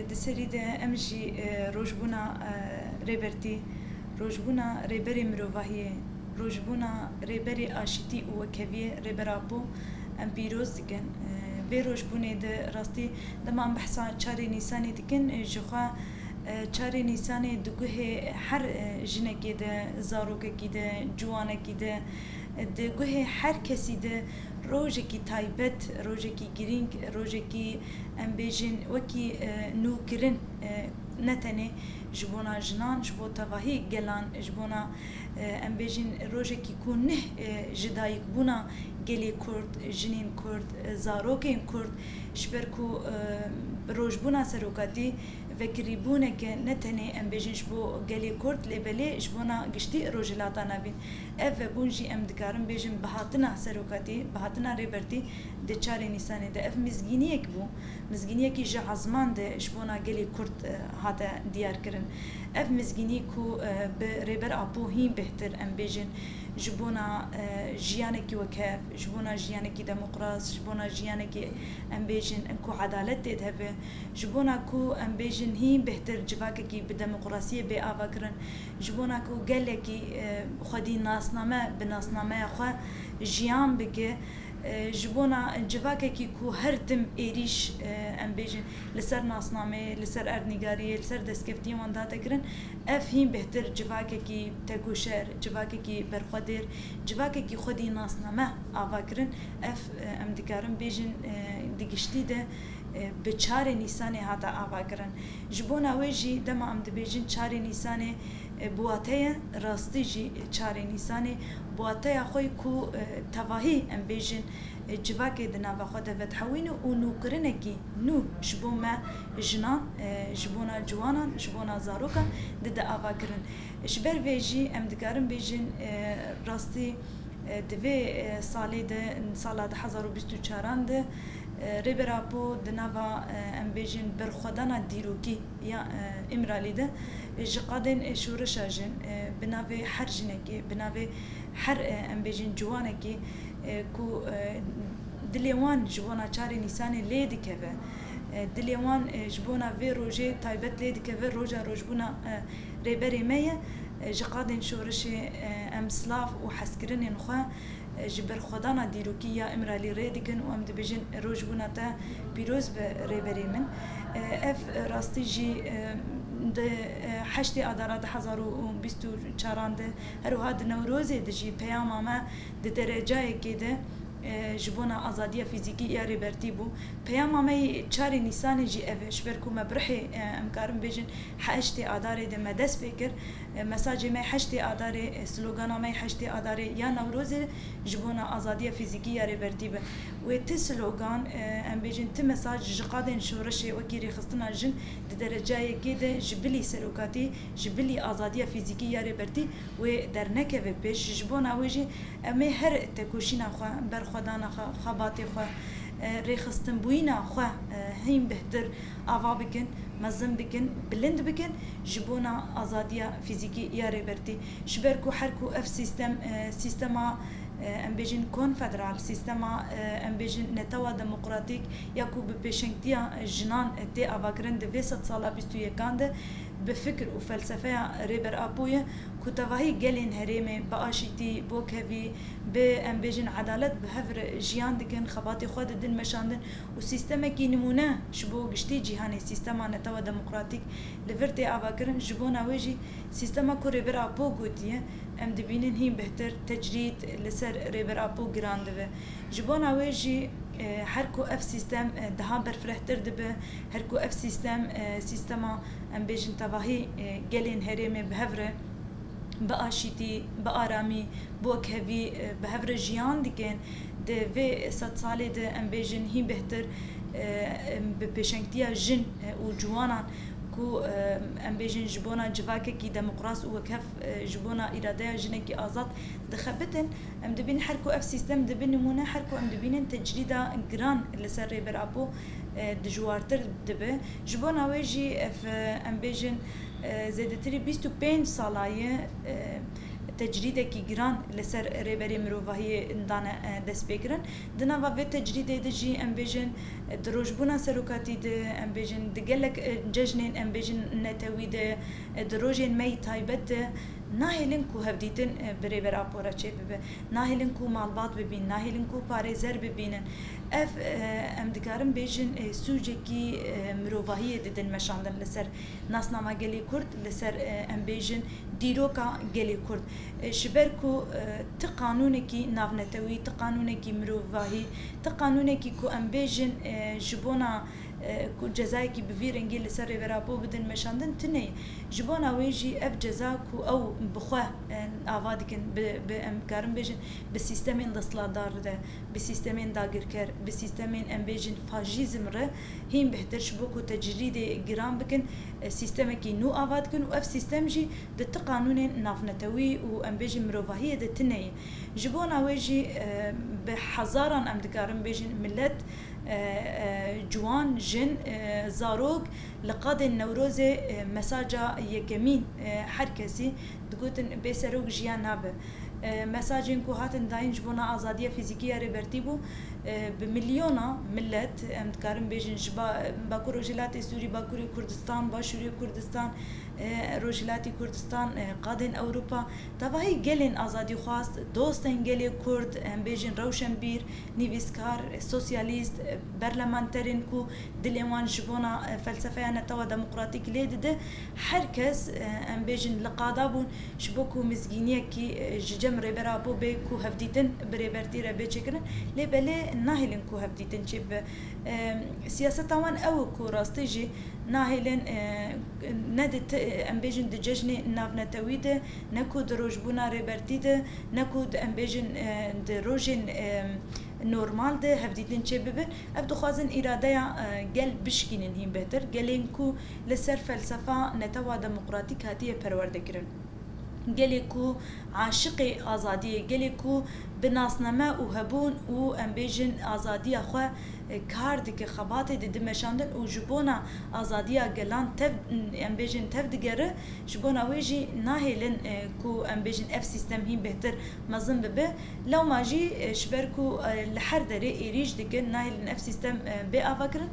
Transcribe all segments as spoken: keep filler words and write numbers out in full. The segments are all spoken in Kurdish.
Di serî de em jî, e, rojbûna, e, Rêbertî, rojbûna rêberê mirovahiyê, rojbûna rêberê aşîtî û wekheviyê Rêber Apo em pîroz dikin. E, vê rojbûnê de rastî dema em behsa çarê Nîsanê dikin, e, jixwe, e, çarê Nîsanê di guhê her, e, jinekê de, zarokekî de, ciwanekî de, e, di guhê her kesî de rojekî taybet, rojekî girîng, rojekî em bêjin wekî, e, nûkirin, e, ne tenê ji bona jinan, ji bo tevahî gelan, ji bona, e, em bêjin rojekî ku nih, e, ji dayikbûna gelê Kurd, jinên Kurd, e, zarokên Kurd, ji ber ku, e, rojbûna serokatî vekirîbûneke ne tenê em bêjin ji bo gelê Kurd, lê belê ji bona giştî Rojhilata Navîn. Ev vebûn jî em dikarin bêjin bihatina serokatî, bihatina Rêbertî di çarê Nîsanê de. Ev mizgîniyek bû, mizgîniyekî ji ezman de ji bona gelê Kurd, e, hate diyar kirin. Ev mizgînî ku, e, bi Rêber Apo hîn bêhtir em bêjin ji bona, e, jiyanekî wekhev, ji bona jiyanekî demokras, ji bona jiyanekî em bêjin ku edalet tê de hebe, ji bona ku em bêjin hîn bêhtir civakekî bi demokrasiyê bê avakirin, ji bona ku gelekî, e, xwedî nasname bi nasnameya xwe jiyan bike, e, ji bona civakekî ku her tim êrîş, e, em bêjin li ser nasnameyê, li ser erdnîgariyê, li ser destkeftiyê wan dihate kirin, ev hîn bêhtir civakekî tekoşer, civakekî berxwedêr, civakekî xwedî nasname ava kirin, ev, e, em dikarin bêjin, e, di giştî de, e, bi çarê Nîsanê hate ava kirin. Ji bona wê jî dema em dibêjin çarê Nîsanê, e, bi wate ye, rastî jî çarê Nîsanê bi wateya xwe ku, e, tevahî em bêjin, e, civakê di nava xwe de vedihewîne û nûkirinekî nû ji bo me jinan, e, ji bona ciwanan, ji bona zarokan dide ava kirin. Ji ber vê jî em dikarin bêjin, e, rastî, e, di vê, e, salê de, sala du hezar û bîst û çaran de, e, Rêber Apo di nava, e, em bêjin berxwedana dîrokî ya, e, Îmralî de, e, ji qadên, e, şoreşa jin, e, bi navê her jinekê, bi navê her, e, em bêjin ciwanekê, e, ku, e, dilê wan ji bona çarê Nîsanê lê dikeve, e, dilê wan, e, ji bona vê rojê taybet lê dikeve, roja rojbûna, e, rêberê me ye. E, ji qadên şoreşê, e, em silav û hezkirinên xwe, e, ji berxwedana dîrokî ya Îmralî rê dikin û em dibêjin rojbûna te pîroz be rêberê min. E, ev rastî jî, e, di, e, heştê Adara du hezar û bîst û çaran de, her wiha di Newrozê de jî peyama me di derecayekê de, e, ji bona azadiya fîzîkî ya Rêbertî bû. Peyama me yê çarê Nîsanê jî ev e, ji ber ku me bi rihê, e, em karin bêjin heştê Adarê de me dest pê kir. E, mesajê me heştê Adarê, e, slogana me heştê Adarê ya Newrozê ji bona azadiya fîzîkî ya Rêbertî be. Wê ti slogan, e, em bêjin ti mesaj ji qadên şoreşê wekî rêxistina jin di derecayekê de ji bilî serokatî, ji bilî azadiya fîzîkî ya Rêbertî wê dernekeve pêş. Ji bona wê jî em ê her tekoşîna xwe, berxwedana xwe, xebatê xwe, e, rêxistinbûyîna xwe, e, hîn bêhtir ava bikin, mezin bikin, bilind bikin ji bona azadiya fîzîkî ya Rêbertî. Ji ber ku her ku ev sîstem, e, sîstema, e, em bêjin konfederal, sîstema, e, em bêjin netewa demokratîk ya ku bi pêşengtiya jinan, e, tê avakirin di vê sedsala bîst û yekan de, bi fikir û felsefeya Rêber Apo ye ku tevahî gelên herêmê bi aşîtî, bi wekhevî, bi, em bêjin, edalet bi hev re jiyan dikin, xebatê xwe didin meşandin û sîstemekî nimûne ji bo giştî cîhanê, sîstema netewa demokratîk li vir tê avakirin. Ji bona wê jî sîstema ku Rêber Apo gotiye, em dibînin hîn bêhtir tecrîd li ser Rêber Apo giran dibe. Ji bona wê jî, e, her ku ev sîstem, e, daha berfirehtir dibe, her ku ev sîstem, e, sîstema, em bêjin, tevahî, e, gelên herêmê bi hev re, bi aşîtî, bi aramî, bi wekhevî, e, bi hev re jiyan dikin, di vê sedsalê de, em bêjin, hîn bêhtir, e, em bi pêşengtiya jin, e, û ciwanan ku, e, em bêjin, ji bona civakekî demokras û wekhev, e, ji bona îradeya jinekî azad dixebitin, em dibînin her ku ev sîstem dibe nimûne, her ku em dibînin tecrîda giran li ser Rêber Apo, e, dijwartir dibe. Ji bona wê jî ev, e, em bêjin, e, zêdetirî bîst û pênc sala ye, e, tecrîdekî giran li ser rêberê mirovahiyê dane, e, destpêkirin. Di nava vê tecrîdê de jî em bêjin, e, di rojbûna serokatî de, em bêjin di gelek, e, cejnên em bêjin netewî de, e, di rojên me yî taybet de nahêlin ku hevdîtin, e, bi Rêber Apo re çêbibe. Nahêlin ku malbat bibîn, nahêlin ku parêzer bibînin. Ev, e, em dikarin bêjin, e, sûcekî, e, mirovahiyê didin meşandin li ser nasnama gelê Kurd, li ser, e, em bêjin dîroka gelê Kurd. E, ji ber ku, e, ti qanûnekî navnetewî, ti qanûnekî mirovahî, ti qanûnekî ku em bêjin, e, ji bona, e, ku cezayekî bi vî rengî li ser Rêber Apo bidin meşandin, tune ye. Ji bona wê jî ev ceza ku ew bi xwe, e, ava dikin, bi, bi, em karin bêjin, bi sîstemên desthilatdar re, bi sîstemên dagirker, bi sîstemên em bêjin faşîzm re hîn bêhtir ji bo ku tecrîdê giran bikin, e, sîstemekî nû ava dikin û ev sîstem jî di ti qanûnên navnetewî û em bêjin mirovahiyê de tune ye. Ji bona wê jî, e, bi hezaran em dikarin bêjin milet, e, e, ciwan, jin, e, zarok li qadên Newrozê, e, mesaja yekemîn, e, her kesî digotin bê serok jiyan nabe. E, mesajên ku hatin dayîn ji bona azadiya fîzîkî ya Rêbertî bû, e, bi milyona milet, em dikarin bêjin ji ba-, Bakur Rojhilatê Sûrî, Bakurê Kurdistan, Başûrê Kurdistan, e, Rojhilatî Kurdistan, e, qadên Ewropa, tevahî gelên azadîxwaz, dostên gelê Kurd, em bêjin rewşenbîr, nivîskar, sosyalîst, berlemanterên ku dilê wan ji bona, e, felsefeya netewa demokratîk lê dide, her kes, e, em bêjin li qada bûn ji bo ku mizgîniyekî, e, ji cem Rêber Apo bê ku hevdîtin bi Rêbertî re bê çêkirin. Lê belê nahêlin ku hevdîtin çêbibe. E, siyaseta wan ew e ku rastî jî nahêlin, e, ne di ti-, em bêjin di cejnê navnetewî de, ne ku di rojbûna Rêbertî de, ne ku di, em bêjin, e, di rojên, e, normal de hevdîtin çêbibin. Ev dixwazin îradeya, e, gel bişkînin hîn bêhtir. Gelên ku li ser felsefa netewa demokratîk hatiye perwerdekirin. Gelê ku aşiqê azadiyê, gelê ku bi nasname û hebûn û em bêjin azadiya xwe, e, kar dike, xebatê dide meşandin û ji bona azadiya gelan tev, em bêjin tev digere, ji bona wê jî nahêlin, e, ku em bêjin ev sîstem hîn bêhtir mezin bibe. Lewma jî, e, ji ber ku, e, li her derê êrîş dikin, nahêlin ev sîstem, e, bê avakirin,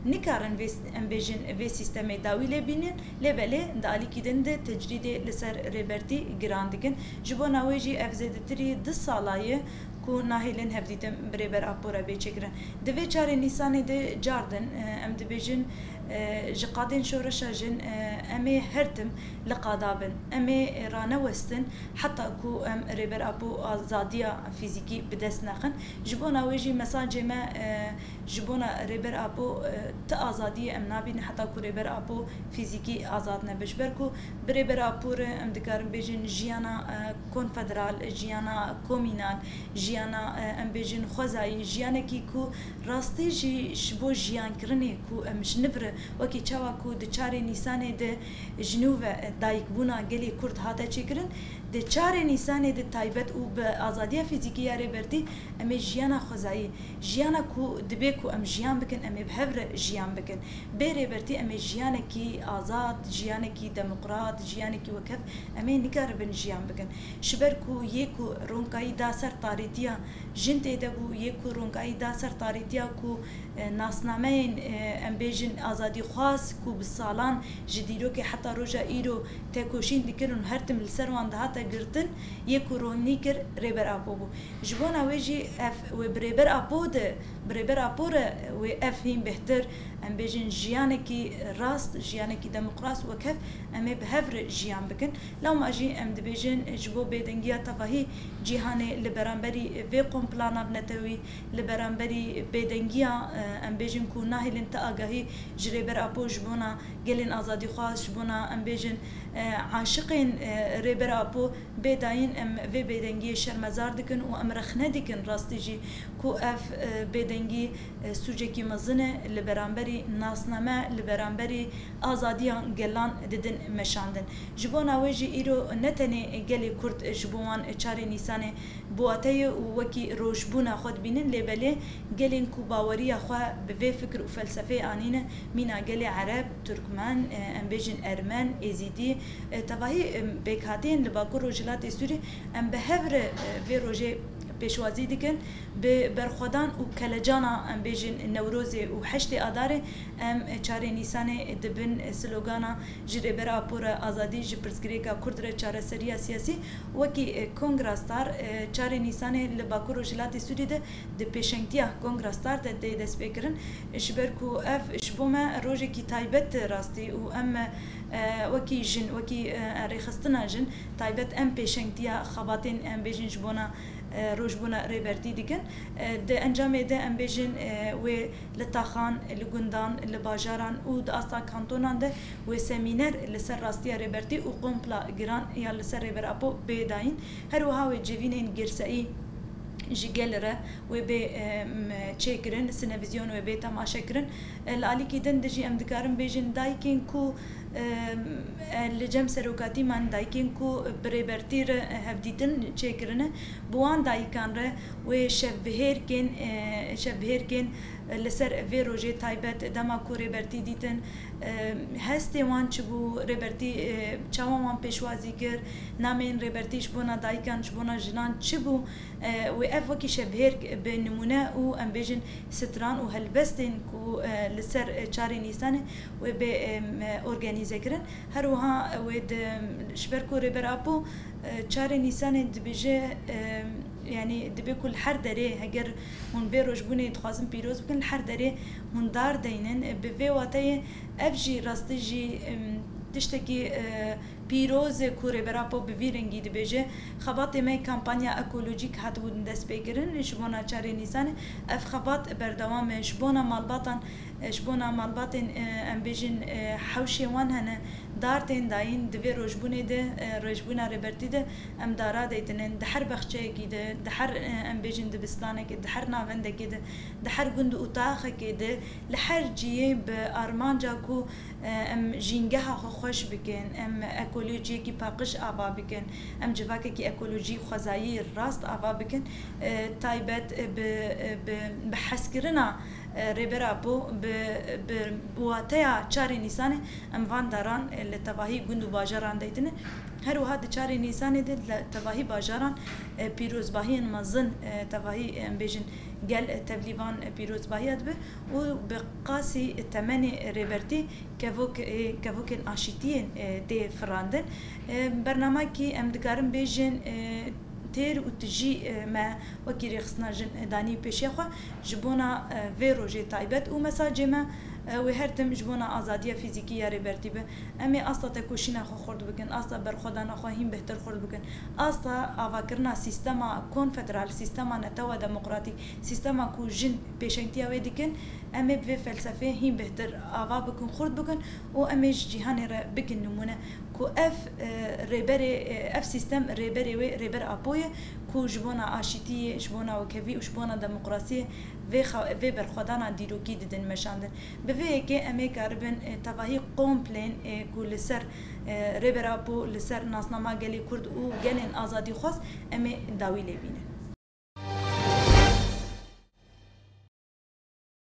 nikarin vê s-, em bêjin vê sîstemê dawî lê bînin, lê belê di alîkî din de tecrîdê li ser Rêbertî giran dikin. Ji bona wê jî ev zêdetirî du sala ye ku nahêlin hevdîtin bi Rêber Apo re bê çêkirin. Di vê çarê Nîsanê de car din, e, em dibêjin, e, ji qadên şoreşa jin, e, em ê her tim li qada bin. Em ê ranewestin heta ku em Rêber Apo azadiya fîzîkî bi dest nexin. Ji bona wê jî mesajê me, e, ji bona Rêber Apo, e, ti azadiyê em nabînin heta ku Rêber Apo fîzîkî azad nebe. Ji ber ku bi Rêber Apo re em dikarin bêjin jiyana, e, konfederal, jiyana komînal, jiyana, e, em bêjin xwezayî, jiyanekî ku rastî jî ji bo jiyankirinê ku em ji niv re wekî çawa ku di çarê Nîsanê de ji nû ve, e, dayikbûna gelê Kurd hate çêkirin, di çarê Nîsanê de taybet û bi azadiya fîzîkî ya Rêbertî em ê jiyana xwezayî, jiyana ku dibe ku em jiyan bikin, em ê bi hev re jiyan bikin. Bê Rêbertî em ê jiyanekî azad, jiyanekî demokrat, jiyanekî wekhev em ê nikaribin jiyan bikin. Ji ber ku yê ku ronkayî da ser tarîtiya jin tê de bû, yê ku ronkayî da ser tarîtiya ku, e, nasnameyên, e, em bêjin azadîxwaz ku bi salan ji dîrokê heta roja îro tekoşîn dikirin û her tim li ser wan dihate girtin, yê ku ronî kir Rêber Apo bû. Ji bona wê jî ev wê bi Rêber Apo de, bi Rêber Apo re wê ev hîn bêhtir, em bêjin jiyanekî rast, jiyanekî demokrat wekhev em ê bi hev re jiyan bikin. Lewma jî em dibêjin ji bo bêdengiya tevahî cîhanê li beramberî vê kompla navnetewî, li beramberî bêdengiya, e, em bêjin ku nahêlin ti agahî ji Rêber Apo ji bona gelên azadîxwaz, ji bona em bêjin, e, aşiqên, e, Rêber Apo bê dayîn em vê bêdengiyê şermezar dikin û em rexne dikin rastî jî ku ev, e, bêdengî, e, sûcekî mezin e li beramberî nasname, li beramberî azadiya gelan didin meşandin. Ji bona wê jî îro ne tenê gelê Kurd ji bo wan çarê Nîsanê bi wate ye û wekî rojbûna xwe dibînin, lê belê gelên ku baweriya xwe bi vê fikir û felsefeyê anîne, Gelê Ereb, Turkmen, e, em bêjin Ermen, Êzîdî, e, tevahî, e, pêkhateyên li Bakur Rojhilatê Sûrî, em bi hev re, e, vê rojê pêşwazî dikin. Bi berxwedan û kelecana, em bêjin, Newrozê û heştê Adarê, em, e, çarê Nîsanê di bin, e, slogana "Ji Rêber Apo re azadî, ji pirsgirêka Kurd re çareseriya siyasî", wekî, e, Kongra Star, e, çarê Nîsanê li Bakur Rojhilatê Sûrî de di pêşengtiya Kongra Star de tê destpêkirin, ji ber ku ev ji bo me rojekî taybet e rastî û em, e, wekî jin, wekî, e, rêxistina jin taybet em pêşengtiya xebatên, em bêjin, ji bona, e, rojbûna Rêbertî dikin. E, di encamê de, em bêjin, e, wê li taxan, li gundan, li bajaran û di asta kantonan de wê semîner li ser rastiya Rêbertî û kompla giran ya li ser Rêber Apo bê dayîn. Her wiha wê civînên girseyî ji gel re wê bê, em, çêkirin, sinevîzyon wê bê temaşekirin. E, li alîkî din de jî em dikarin bêjin dayikên ku, em, e, li cem serokatî man, dayikên ku bi Rêbertî re hevdîtin çêkirine, bi wan dayikan re wê şevbihêrkên, e, şevbihêrkên li ser vê rojê taybet, dema ku Rêbertî dîtin, e, hestê wan çi bû, Rêbertî, e, çawa wan pêşwazî kir, nameyên Rêbertî ji bona dayikan, ji bona jinan çi bû, e, wê ev wekî şevbihêrk bi nimûne û, em bêjin, stran û helbestên ku, e, li ser, e, çarê Nîsanê wê bê, e, me, organîze kirin. Her wiha wê di, ji ber ku Rêber Apo, e, çarê Nîsanê dibêje, e, yanî dibe ku li her derê, heger hûn vê rojbûnê dixwazin pîroz bikin, li her derê hûn dar deynin. E, bi vê wateyê ev jî rastî jî, em, tiştekî, e, pîroz e ku Rêber Apo bi vî rengî dibêje. Xebatê me kampanya ekolojîk hatibûn destpêkirin ji bona çarê Nîsanê. Ev xebat berdewam e. Ji bona malbatan, e, ji bona malbatên, e, em bêjin, e, hewşê wan hene, dar tên dayîn. Di vê rojbûnê de, e, rojbûna Rêbertî de em dara deytinin. Di her bexçeyekî de, di her, e, em bêjin, dibistanekê, di her navendekê de, di her gund û taxekê de, li her cihê bi armanca ku, e, em jîngeha xwe xweş bikin, em ekolojiyekî paqij ava bikin, em civakekî ekolojî xwezayî rast ava bikin, e, taybet, e, bi, e, bi, bi hezkirina, e, Rêber Apo, bi, bi, bi wateya çarê Nîsanê em van daran, e, li tevahî gund û bajaran deytine. Her wiha di çarê Nîsanê de li tevahî bajaran, e, pîrozbahiyên mezin, e, tevahî, em bêjin, gel, e, tevlî van, e, pîrozbahiya dibe û bi qasî temenê Rêbertî kevok, e, kevokên aşîtiyên, e, tê firandin. E, bernamekî em dikarin bêjin, e, têr û tijî, e, me wekî rêxistina jin, e, danî pêşiya xwe ji bona, e, vê rojê taybet û mesajê me, e, wê her tim ji bona azadiya fîzîkî ya Rêbertî be. Em ê asta tekoşîna xwe xurt bikin, asta berxwedana xwe hîn bêhtir xurt bikin, asta avakirina sîstema konfederal, sîstema netewa demokratîk, sîstema ku jin pêşengtiya wê dikin, em ê bi vê felsefeyê hîn bêhtir ava bikin, xurt bikin û em ê ji cîhanê re bikin nimûne ku ev, e, rêberê, e, ev sîstem rêberê wê Rêber Apo ye ku ji bona aşîtiyê, ji bona wekhevî û ji bona demokrasiyê vê xe-, vê berxwedana dîrokî didin meşandin. Bi vê yekê em ê karibin, e, tevahî komplên, e, ku li ser, e, Rêber Apo, li ser nasnama gelê Kurd û gelên azadîxwaz em ê dawî lê bînin.